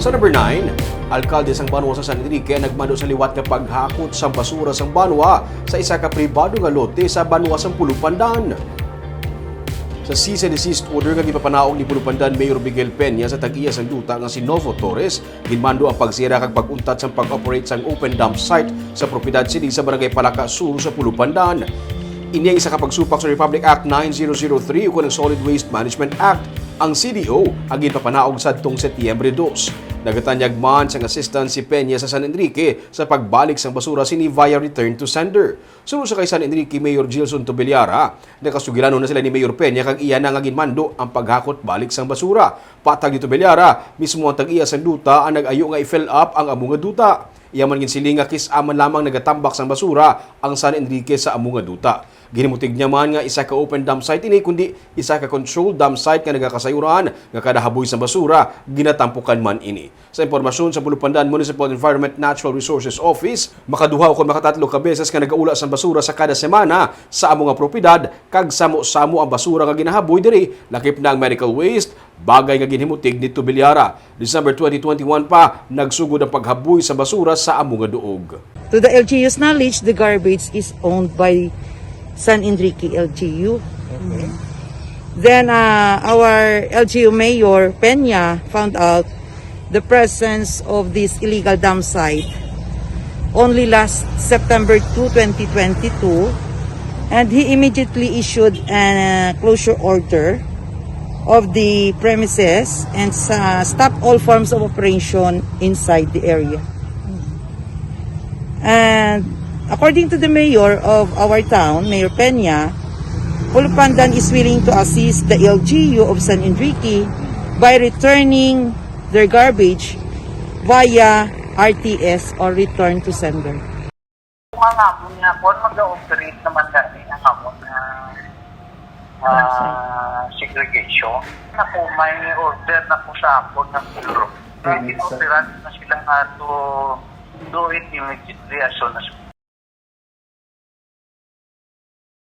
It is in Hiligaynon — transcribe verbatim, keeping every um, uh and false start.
Sa number nine, alkalde sang banwa sa San Enrique ang nagmando sa liwat nga paghakot sang basura sang banwa sa isa ka pribado nga lote sa banwa sang Pulupandan. Sa cease and desist order nga ginpapanaog ni Pulupandan Mayor Miguel Peña sa tag-iya sang duta nga si Novo Torres, ginmando ang pagsira kag pag-untat sang pag-operate sang open dump site sa propiedad sini sa Barangay Palaka Sur sa Pulupandan. Ini ang isa ka pagsupak sa Republic Act nine zero zero three ukon ang Solid Waste Management Act, ang C D O, ang ginpapanaog sadtong Setyembre dos. Nagatanyag man sang assistance si Peña sa San Enrique sa pagbalik sang basura sini via return to sender. Suno sa kay San Enrique Mayor Gilson Tobellara, nakasugilanon na sila ni Mayor Peña kag iya na nga ginmando ang paghakot balik sang basura. Patag ni Tobellara, mismo ang tag-iya sang duta ang nag-ayo nga i-fill up ang amo nga duta. Iya man ginsiling nga kis-a man lamang nagatambak sang basura ang San Enrique sa amo nga duta. Ginhimutig niya man nga isa ka open dump site ini, kundi isa ka controlled dump site nga nagakasayuran nga kada haboy sang basura, ginatampukan man ini. Sa impormasyon sa Pulupandan Municipal Environment Natural Resources Office, makaduha ukon makatatlo ka beses nga nagaula sang basura sa kada semana sa amo nga propiedad, kag samo-samo ang basura nga ginahaboy diri, lakip na ang medical waste, bagay nga ginhimutig ni Tobellara. December twenty twenty-one pa, nagsugod ang paghaboy sa basura sa amo nga duog. To the L G U's knowledge, the garbage is owned by San Enrique L G U. Then uh, our L G U Mayor Peña found out the presence of this illegal dump site only last September two, twenty twenty-two, and he immediately issued a closure order of the premises and sa stop all forms of operation inside the area. And according to the mayor of our town, Mayor Peña, Pulupandan is willing to assist the L G U of San Enrique by returning their garbage via R T S or return to sender. Kung ang amon nga kuan, mag-operate naman gani ang amon nga ah, segregation. Ako, may order na po sa akon ng bureau. Kaya inoperate na sila nga to do it immediately as soon as